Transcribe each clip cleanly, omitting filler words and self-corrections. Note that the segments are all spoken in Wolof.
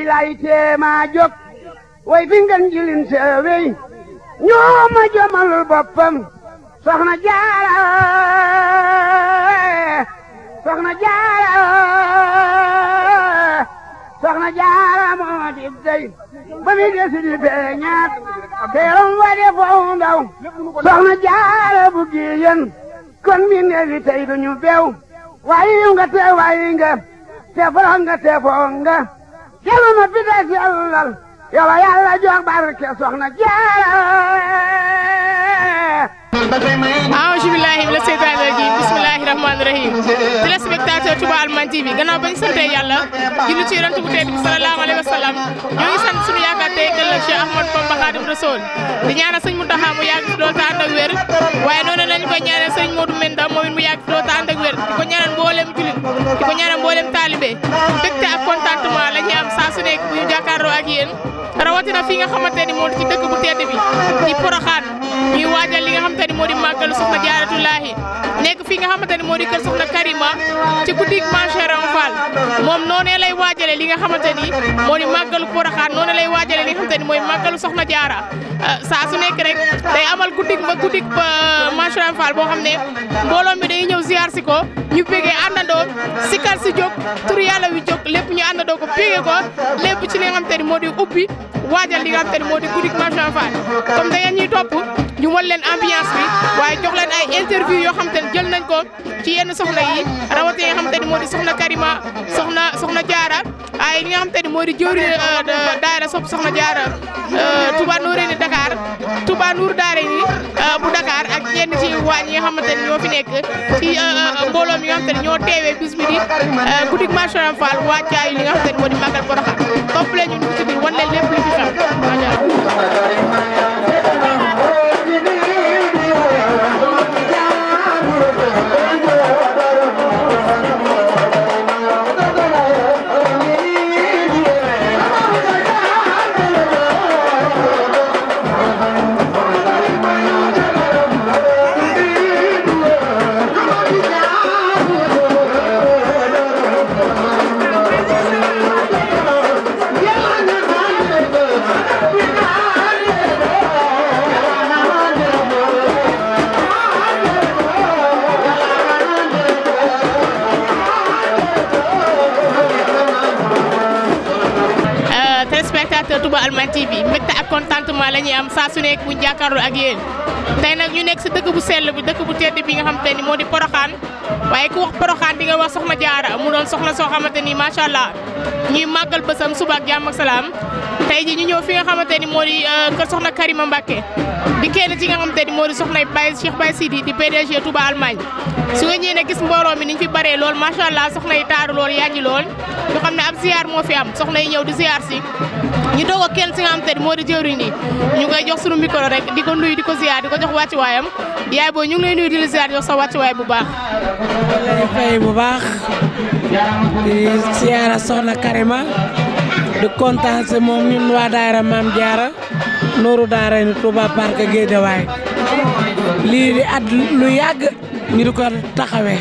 lay teema jóg way fi ngeen jilin seewey ñoo ma jëmalul boppam soxna Jaara moo di dey ba mi desi di feeñaat teeram wa de foofu ndaw soxna Jaara bu giyen kon mi neefi tey duñu beew waayi nga te forox nga te foog nga jelu ma pita sellal yow Yàlla jox barke soxna Jaara. A'uuzu billaahi mina seytaani rajiim bismillaahi rahmaani rahiim téléspectateur Touba Allemagne TV gannaaw bañ sante Yàlla julli ci Yonent bu tedd bi salallaahu alayhi wa sallam ñoo ngi sant suñu yaakaar tey ëllëg Cheikh Ahmadou Bamba Xaadimu Rasuul di ñaanal sëñ Muntaxa mu yàgg fi loolu te ànd ak wér waaye noonu lañ koy ñaanal sëñ Modou Menda moom it mu yàgg fi loolu te ànd ak wér di ko ñaanal mboolem jullit di ko ñaanal mboolem taalibe mbégte ak contentement la ñuy am saa su nekk bu ñu jàkkaarloo ak yéen rawatina fi nga xamante ni moo di ci dëkk bu tedd bi di Porokhane ñuy waajal li nga xamante ni moo di màggalu soxna Jaaratullaahi nekk fi nga xamante ni moo di kër soxna Karima ci guddik Maam Cheikh Ibra Fall moom noonee lay waajale li nga xamante ni moo di màggalu Porokhane noonu lay waajale li nga xamante ni mooy màggalu soxna Jaara saa su nekk rek day amal guddik Maam Cheikh Ibra Fall boo xam ne mbooloo mi day ñëw ziar si ko ñu bégee àndandoo sikar si jóg tur yàlla wi jóg lépp ñu àndandoo ko bégee ko lépp ci li nga xamante ni moo di ubbi waajal li nga xamante ni moo di guddik Maam Cheikh Ibra Fall comme da ngeen ñuy topp ñu wan leen ambiance bi waaye jox leen ay interview yoo xamante ni jël nañ ko ci yenn soxna yi rawatina nga xamante ni moo di soxna Karima soxna Jaara ay li nga xamante ni moo di jëwri daayira sopp soxna Jaara Touba Noreyni Dakar Touba Nour Daarayni bu Dakar ak yenn ci waañ yi nga xamante ni ñoo fi nekk ci mbooloo mi nga xamante ni ñoo teewee bis bi di guddik Maam Cheikh Ibra Fall wàccaayu li nga xamante ni moo di màggal Porokhane topp leen ñu ci biir wan leen lépp lu fi xew macha Touba Allemagne TV mbégte ak contentement la ñuy am saa su nekk bu ñu jàkkaarloo ak yéen tey nag ñu nekk si dëkk bu sell bi dëkk bu tedd bi nga xamante ni moo di Porokhane waaye ku wax Porokhane di nga wax soxna Jaara mu doon soxna soo xamante ni macha allah ñuy màggal bësam suba ak jàmm ak salaam tey ji ñu ñëw fi nga xamante ni moo di kër soxna Karima Mbacké di kenn ci nga xamante ni moo di soxna Cheikh Baye Sidi di PDG Touba Allemagne su nga ñëwee ne gis mbooloo mi niñ fi baree lool macha allah soxna yi taaru lool yaañi lool ñu xam ne ab ziar moo fi am soxna yi ñëw di ziar si ñu doog ak kenn si nga xamante ni moo di jëwriñ ni ñu koy jox sunu micro rek di ko nuyu di ko ziar di ko jox wàccu waayam yaay booy ñu ngi lay nuyu di la ziar jox sa wàccu waay bu baax lay fay bu baax di ziara soxna Karima di kontaan si moom ñun waa daayira Maam Jaara Nooru Daarayni Touba Parc Guédiawaye lii di at lu yàgg ñu di ko taxawee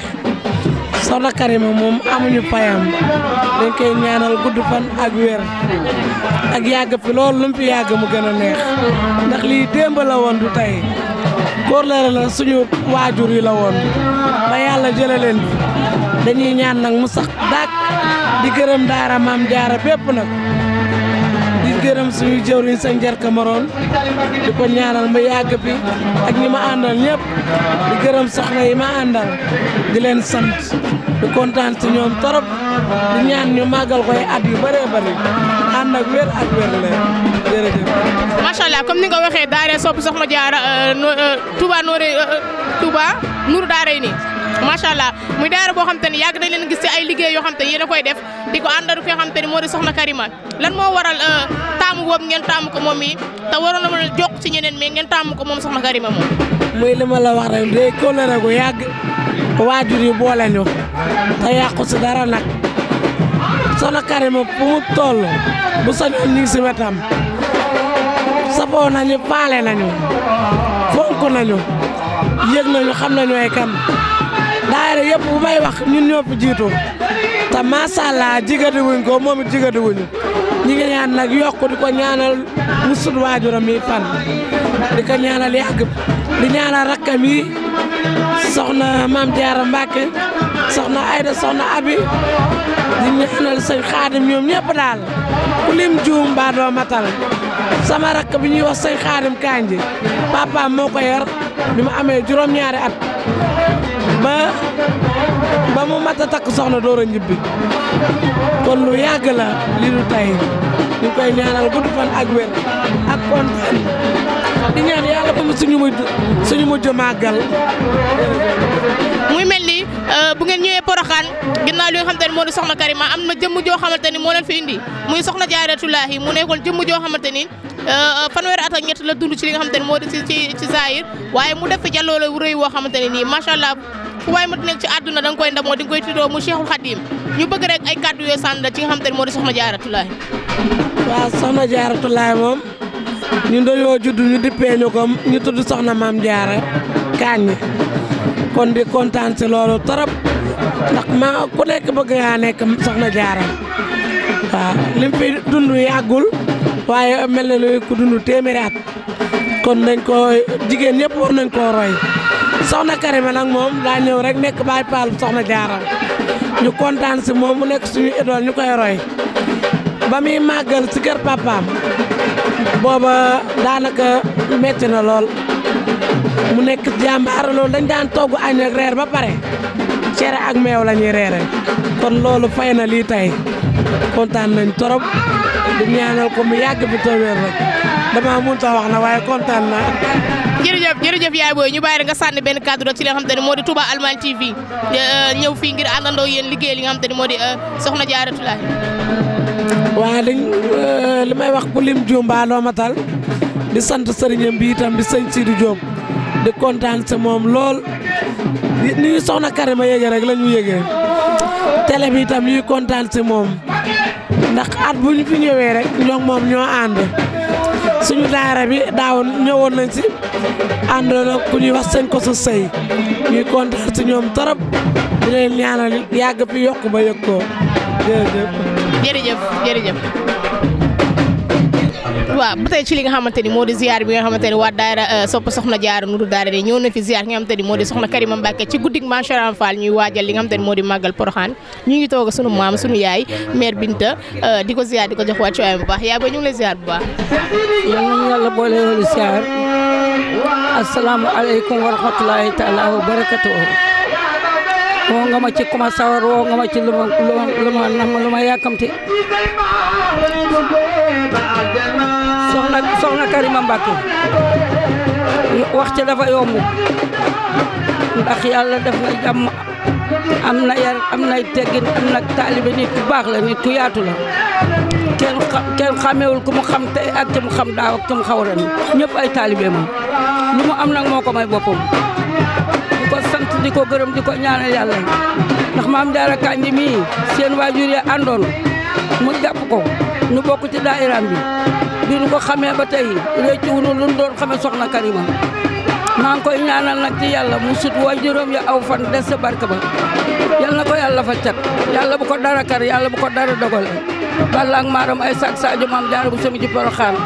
soxna Karima moom amuñu payam dañ koy ñaanal gudd fan ak wér ak yàgg fi loolu lu mu fi yàgg mu gën a neex ndax lii démb la woon du tey kóllëre la suñu waajur yi la woon ba yàlla jële leen dañuy ñaan nag mu sax dàkk di gërëm daara Maam Jaara bépp nag di gërëm suñu jëwriñ sa njarka maroon di ko ñaanal ma yàgg fi ak ñi ma àndal ñëpp di gërëm soxna yi ma àndal di leen sant di kontaan ci ñoom torop di ñaan ñu màggal koy at yu bëree bëri ànd ak wér ak wér leen jërëjëf. macha allah comme ni nga waxee daara sopp soxna Jaara Touba Nour Daarayni macha allah muy daara boo xam te ni yàgg nañ leen gis ci ay liggéey yoo xam te yéen a koy def di ko àndal ki nga xam te ni moo di soxna Karima lan moo waral taamu boobu ngeen taamu ko moom mi te waroon na mën a jokk ci ñeneen mais ngeen taamu ko moom soxna Karima moom. muy li ma la wax rek day kóllëre gu yàgg waajur yi boole ñu te yàqu si dara nag soxna Karima fu mu toll bu sañoon ñu ngi si wetam safoo nañu faale nañu fonk nañu yëg nañu xam nañu ay kan daayira yëpp bu may wax ñun ñoo fi jiitu te macha allah jigadi wuñ ko moom it jigadi wuñu ñi ngi ñaan nag yokk di ko ñaanal mu sut waajuram yi fan di ko ñaanal yàgg di ñaanal rakkam yi soxna Maam Jaara Mbàkke soxna Ayda soxna Abi di ñaanal sëñ Xaadim ñoom ñëpp daal ku lim juum ba doo matal sama rakk bi ñuy wax sëñ Xaadim Kanji papa moo ko yor bi mu amee juróom-ñaari at ba mu mat a takk soxna door a ñibbi kon lu yàgg la li du tey ñu koy ñaanal gudd fan ak wér ak kontaan di ñaan yàlla ba mu suñu mujj màggal. muy mel ni bu ngeen ñëwee Porokhane ginnaaw li nga xamante ni moo di soxna Karima am na jëmm joo xamante ni moo leen fi indi muy soxna Jaaratulaahi mu nekkoon jëmm joo xamante ni fanweeri at ak ñett la dund ci li nga xamante ni moo di ci Zahir waaye mu def fi jàlloo wu rëy woo xamante ne nii macha allah fu waay ma nekk ci àdduna da nga koy ndamoo di nga koy tuddoo mu Cheikhul Khadim ñu bëgg rek ay kàddu yoo sànni ci nga xamante ni moo di soxna Jaaratulaahi. waaw soxna Jaaratulaahi moom ñun dañoo judd ñu dippee ñu ko ñu tudd soxna Maam Jaara Kañ kon di kontaan si loolu trop ndax ku nekk bëgg ngaa nekk soxna Jaara waaw lim fi dund yàggul waaye mel na ni ku dund téeméeri at kon nañ ko jigéen ñëpp war nañ koo roy soxna Karima nag moom daa ñëw rek nekk baay paal soxna Jaara ñu kontaan si moom mu nekk suñu idole ñu koy roy ba muy màggal si kër papaam booba daanaka metti na lool mu nekk jàmbaar loolu dañ daan togg añ ak reer ba pare cere ak meew la ñuy reere kon loolu fay na lii tey kontaan nañ torop di ñaanal ko mu yàgg bi tawéer rek dama mënut a wax na waaye kontaan naa. jërëjëf yaay booy ñu bàyyi rek nga sànni benn cadre rek ci li nga xamante ne moo di Touba Allemagne TV ñëw fii ngir àndandoo yéen liggéey li nga xamante ne moo di soxna Jaaratulaahi. waaw dañ li may wax ku lim juum ba doo matal di sant sëriñam bi itam di sëñ Sidi Diop di kontaan sa moom lool ni ñu soxna Karima yéege rek la ñu yéegee télé bi itam ñuy kontaan si moom ndax at bu ñu fi ñëwee rek ñoo moom ñoo ànd suñu daara bi daawoon ñëwoon nañ si àndoon ak ku ñuy wax sëñ ko sa sëy ñuy kontaan si ñoom torop di leen ñaanal yàgg fi yokk ba yëg ko jërëjëf waaw ba tey ci li nga xamante ni moo di ziar bi nga xamante ni waa daayira sopp soxna Jaara Nuuru daara de ñëw na fi ziar nga xamante ni moo di soxna Karima Mbacke ci guddig Maam Cheikh Fall ñuy waajal li nga xamante ni moo di màggal Porokhane ñu ngi toog sunu maam sunu yaay mère Binta di ko ziar di ko jox wàccuwaay bu baax yaay ba ñu ngi lay ziar bu baax. yal nañu yàlla boole yoolu ziar asalaamaaleykum wa rahmatulahi taala wa barakatuh woo nga ma ci kuma sawar woo nga ma ci lu ma yàkkamti soxna Karima Mbacke wax ci dafa yomb ndax yàlla def na jàmm am na yar am na teggin am na taalibe nit ku baax la nit ku yaatu la kenn xamewul ku mu xam tey ak ci mu xam daaw ak ci mu xaw ren ñëpp ay taalibe ma lu mu am nag moo ko may boppam di ko sant di ko gërëm di ko ñaanal yàlla ndax Maam Jaara Kanji mii seen waajur ya àndoon mu jàpp ko nu bokk ci daayiraam bi bi nu ko xamee ba tey réccu wunu lu nu doon xamee soxna Karima maa ngi koy ñaanal nag ci yàlla mu sut waajuram ya aw fan des sa barke ba yal na ko yàlla fa cat yàlla bu ko dara kar yàlla bu ko dara dogale balla ak maaram ay sak Sadio Maam Jaara bu sami ci Porokhane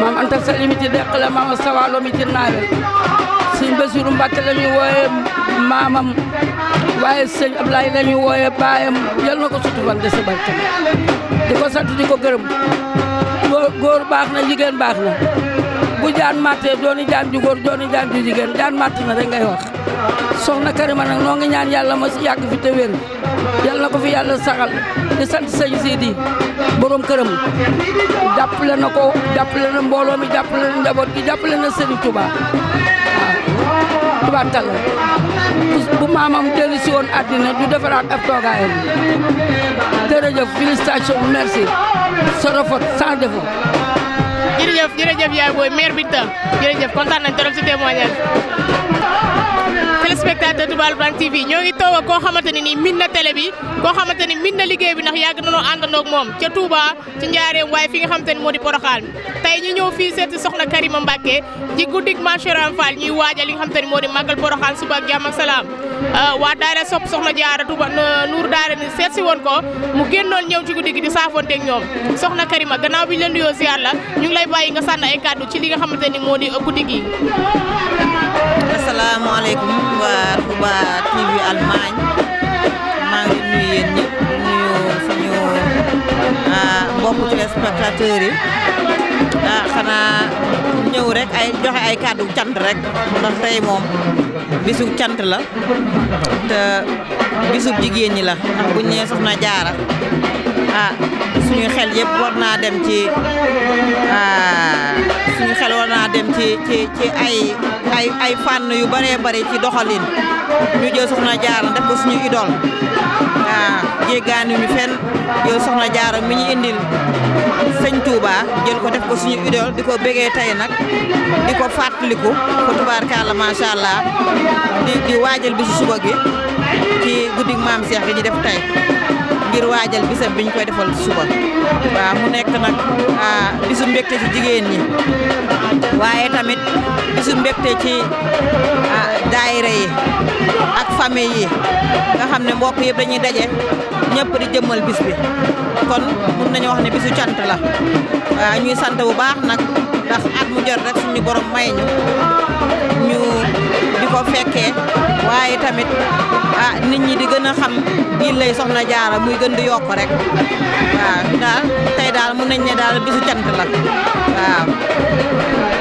maam Anta Sali mi ci deqale maam Sawalo mi ci naawel sëñ Basiru Mbàkke la ñuy wooye maamam waaye sëñ Ablaye la ñuy wooye baayam yal na ko sutu fan des sa barke di ko sant di ko gërëm góor baax na jigéen baax na bu jaan mattee dooni jaan ju góor dooni jaan ju jigéen jaan matt na rek ngay wax soxna Karima nag noo ngi ñaan yàlla ma si yàgg fi te wér yàlla na ko fi yàlla saxal di sant sëñ Sidi borom këram jàppale na ko jàppale na mbooloo mi jàppale na njaboot gi jàppale na Sëriñ Tuubaa waaw tubaarkalla bu maamam dellu si woon àddina du defaraat ab toogaayam jërëjëf félicitations merci sans faute sans défaut. jërëjëf yaay booy mère Binta jërëjëf kontaan nañ trop ci témoignage téléspectateur Touba Argentine TV ñoo ngi toog ak koo xamante ne nii min na télé bi koo xamante ni min na liggéey bi ndax yàgg nañoo àndandoo ak moom ca Touba ci Njaareem waaye fi nga xamante ni moo di Porokhane tey ñu ñëw fii seeti soxna Karima Mbacké ci guddik Mame Cheikh Ibra Fall ñuy waajal li nga xamante ni moo di màggal Porokhane suba ak jàmm ak salaam waa daara sopp soxna Jaara Touba Nour daara ni seet si woon ko mu génnoon ñëw ci guddi gi di saafonte ak ñoom soxna Karima gannaaw bi ñu leen nuyoo ziar la ñu ngi lay bàyyi nga sànni ay kàddu ci li nga xamante ni moo di guddi gi. asalaamaaleykum waa Touba TV Allemagne maa ngi nuyu yéen ñëpp nuyu suñu mbokku téléspectateurs yi xanaa ñëw rek ay joxe ay kàddu cant rek ndax tey moom bisu cant la te bisu jigéen ñi la ndax buñ nee Soxna Jaara suñu xel yëpp war naa dem ci suñu xel war naa dem ci ay fànn yu bëree bëri ci doxalin ñu jël Soxna Jaara def ko suñu idole jéggaani ñu fenn jël Soxna Jaara mi ñu indil sëñ Touba jël ko def ko suñu idole di ko bégee tey nag di ko fàttaliku ko tubaarkàlla macha allah di waajal bisu suba gi ci guddig Maam Cheikh gi ñu def tey ngir waajal bisam bi ñu koy defal suba waaw mu nekk nag bisu mbégte ci jigéen ñi waaye tamit bisu mbégte ci daayira yi ak famille yi nga xam ne mbokk yëpp dañuy daje ñëpp di jëmmal bis bi kon mun nañu wax ne bisu cant la waaw ñuy sant bu baax nag ndax at mu jot rek suñu borom may ñu di ko fekkee waaye tamit nit ñi di gën a xam bii lay Soxna Jaara muy gën di yokk rek waaw daal tey daal mun nañ ne daal bisu cant la waaw.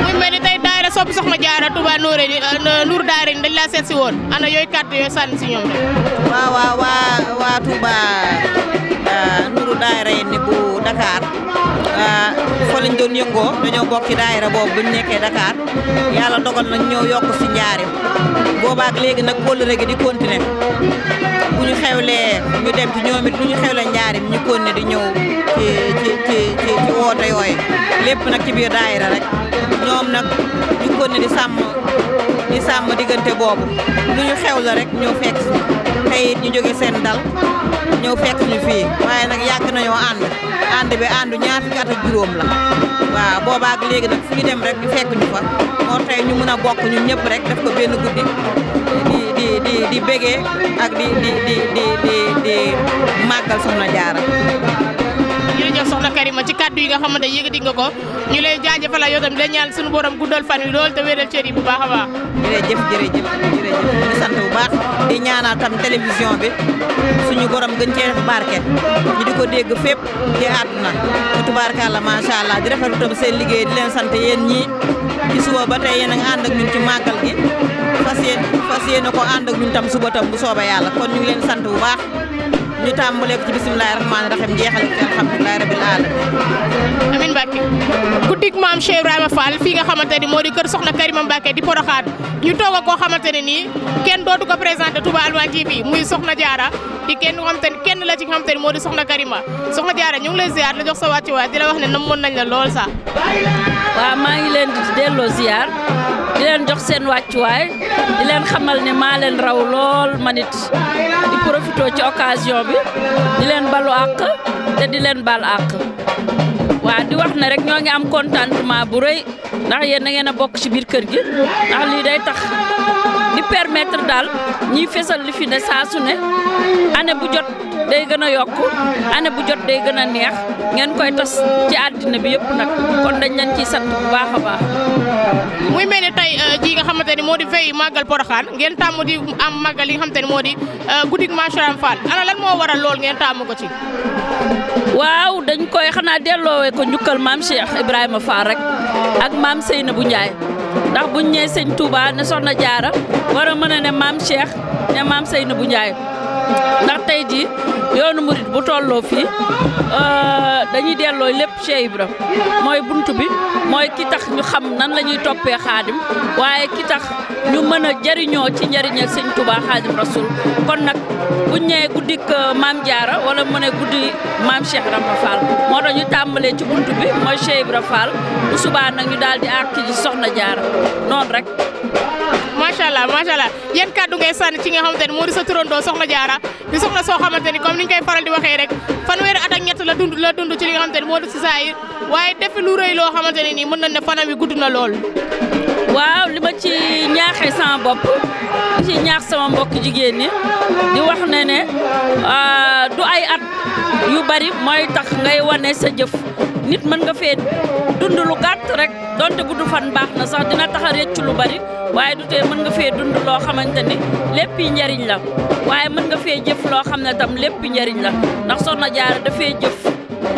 muy mel ni tey daayira sopp Soxna Jaara Touba Nour daara ni dañ laa seet si woon ana yooyu kàddu yooyu sànni si ñoom waaw waa Touba Nour daara ni bu Dakar fa lañ doon yëngoo dañoo bokk ci daayira boobu buñ nekkee Dakar yàlla dogal nañ ñëw yokk si Njaareem boobaak léegi nag kóllëre gi di continuer bu ñu xewlee ñu dem ci ñoom it lu ñu xewlee Njaareem ñu continuer di ñëw ci woote yooyu lépp nag ci biir daayira rek ñoom nag ñu continuer di sàmm diggante boobu lu ñu xew la rek ñëw fekk si tey it ñu jóge seen dal ñëw fekk ñu fii waaye nag yàgg nañoo ànd bi àndu ñaar fukki at ak juróom la waaw boobaak léegi nag fu ñu dem rek ñu fekk ñu fa moo tey ñu mën a bokk ñun ñëpp rek def ko benn guddi di bégee ak di màggal Soxna Jaara. jërëjëf soxna Karima ci kàddu yi nga xamante ne yëkkati nga ko ñu lay jaajëfal yow tam di la ñaan suñu borom guddal fan wi lool te wéral cër yi bu baax a baax. jërëjëf ñu sant bu baax di ñaanal tam télévision bi suñu borom gën cee def barke ñu di ko dégg fépp ci àdduna ci tubaarkàlla macha allah di rafetlu tam seen liggéey di leen sant yéen ñii ci suba ba tey yéen a ngi ànd ak ñun ci màggal gi fas yéene ko ànd ak ñun tam suba tam bu sooba yàlla kon ñu ngi leen sant bu baax. ñu tàmbalee ko ci bisimilah rahmaani rahiim jeexale ko ci alhamdulilah rabil alamin. amiin Mbacke guddik Maam Cheikh Ibrahima Fall fii nga xamante ni moo di kër Soxna Karima Mbacké di Porokhane ñu toog ak koo xamante ne nii kenn dootu ko présenté Touba Argentine TV muy Soxna Jaara di kenn nga xamante ni kenn la ci nga xamante ni moo di Soxna Karima Soxna Jaara ñu ngi lay ziar la jox sa wàccuwaay di la wax ne namoon nañ la lool sax. waaw maa ngi leen di delloo ziar di leen jox seen wàccuwaay di leen xamal ne maa leen raw lool manit di profité ci occasion bi di leen balu àq te di leen bal àq waaw di wax ne rek ñoo ngi am contentement bu rëy ndax yéen da ngeen a bokk ci biir kër gi ndax lii day tax di permettre daal ñiy fesal li fi ne saa su ne année bu jot day gën a yokk année bu jot day gën a neex ngeen koy tas ci àddina bi yëpp nag kon dañ leen ciy sant bu baax a baax. muy mel ni tey ji nga xamante ni moo di veille màggal Porokhane ngeen tàmm di am màggal li nga xamante ni moo di guddik Mame Cheikh Ibra Fall ana lan moo waral lool ngeen tàmm ko ci. waaw dañ koy xanaa delloowee ko njukkal Mame Cheikh Ibrahima Fall rek ak Mame Seynabou Ndiaye ndax buñ ñëwee sëñ Touba ne Soxna Jaara war a mën a ne Mame Cheikh ne Mame Seynabou Ndiaye ndax tey jii yoonu murit bu tolloo fii dañuy delloo lépp Cheikh Ibra mooy buntu bi mooy ki tax ñu xam nan la ñuy toppee xaadim waaye ki tax ñu mën a jëriñoo ci njëriñal sëñ Touba xaadim rasul kon nag buñ ñëwee guddik Mame Diarra wala mu ne guddi Mame Cheikh Ibra Fall moo tax ñu tàmbalee ci buntu bi mooy Cheikh Ibra Fall bu subaa nag ñu daal di àkk ci Soxna Jaara noonu rek. macha macha allah yéen kàddu ngay sànni ci nga xamante ni moo di sa turandoo soxna Jaara di soxna soo xamante ni comme ni ñu koy faral di waxee rek fanweeri at ak ñett la dund ci li nga xamante ni moo di si saa yi waaye defi lu rëy loo xamante ne nii mën nañ ne fanam wi gudd na lool. waaw li ma ci ñaaxee sama bopp di ci ñaax sama mbokk jigéen ñi di wax ne du ay at yu bari mooy tax ngay wane sa jëf nit mën nga fee dund lu gàtt rek donte gudd fan baax na sax dina tax a rëcc lu bari waaye du tee mën nga fee dund loo xamante ni lépp yi njariñ la waaye mën nga fee jëf loo xam ne tam lépp njariñ la ndax Soxna Jaara dafee jëf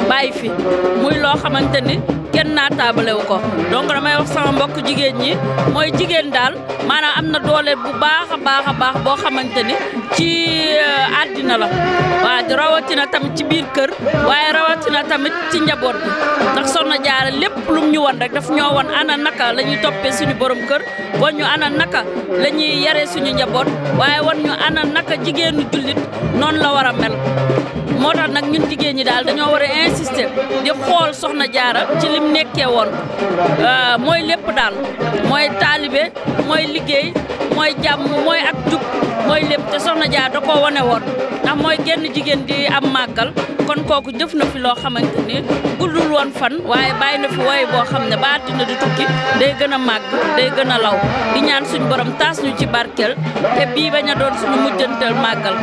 bàyyi fi muy loo xamante ni kenn naa taabalewu ko donc damay wax sama mbokk jigéen ñi mooy jigéen daal maanaam am na doole bu baax a baax boo xamante ni ci àddina la waaw di rawatina tamit ci biir kër waaye rawatina tamit ci njaboot bi ndax Soxna Jaara lépp lum ñu won rek daf ñoo won ana naka la ñuy toppee suñu borom kër won ñu ana naka la ñuy yaree suñu njaboot waaye won ñu ana naka jigéenu jullit noonu la war a mel moo tax nag ñun jigéen ñi daal dañoo war a insister di xool Soxna Jaara ci lim nekkee woon mooy lépp daal mooy taalibe mooy liggéey mooy jàmm mooy ak jub mooy lépp te Soxna Jaara da koo wane woon ndax mooy genn jigéen di am màggal kon kooku jëf na fi loo xamante ni guddul woon fan waaye bàyyi na fi woy boo xam ne ba àddina di tukki day gën a màgg day gën a law di ñaan suñu borom taas ñu ci barkeel te bii bañ a doon suñu mujjanteel màggal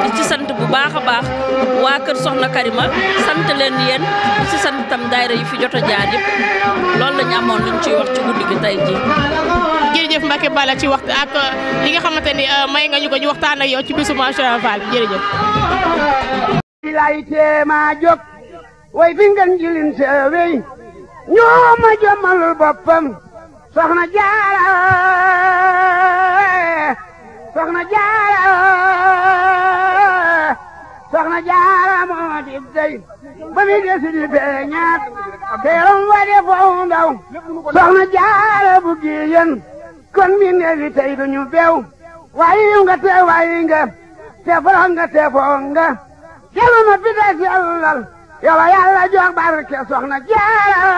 di ci sant bu baax a baax waa kër Soxna Karima sant leen yéen di ci sant tam daayira yi fi jot a jaar yëpp loolu lañu amoon luñ ciy wax ci guddi gi tey ji jërëjëf Mbacke Balla ci waxtu ak li nga xamante ni may nga ñu ko ñu waxtaan ak yow ci bisu Maam Cheikh Fall bi jërëjëf lay teema jóg way fi ngeen jilin seewey ñoo ma jommalul boppam Soxna Jaara moo di dey ba mi desi di beñaat teeram wa de foo ndaw Soxna Jaara bu giyen kon mi neefi tey duñu bew wayi nga te foro nga te foo nga kelu ma fi des yàllal yow Yàlla jox barke Soxna Jaara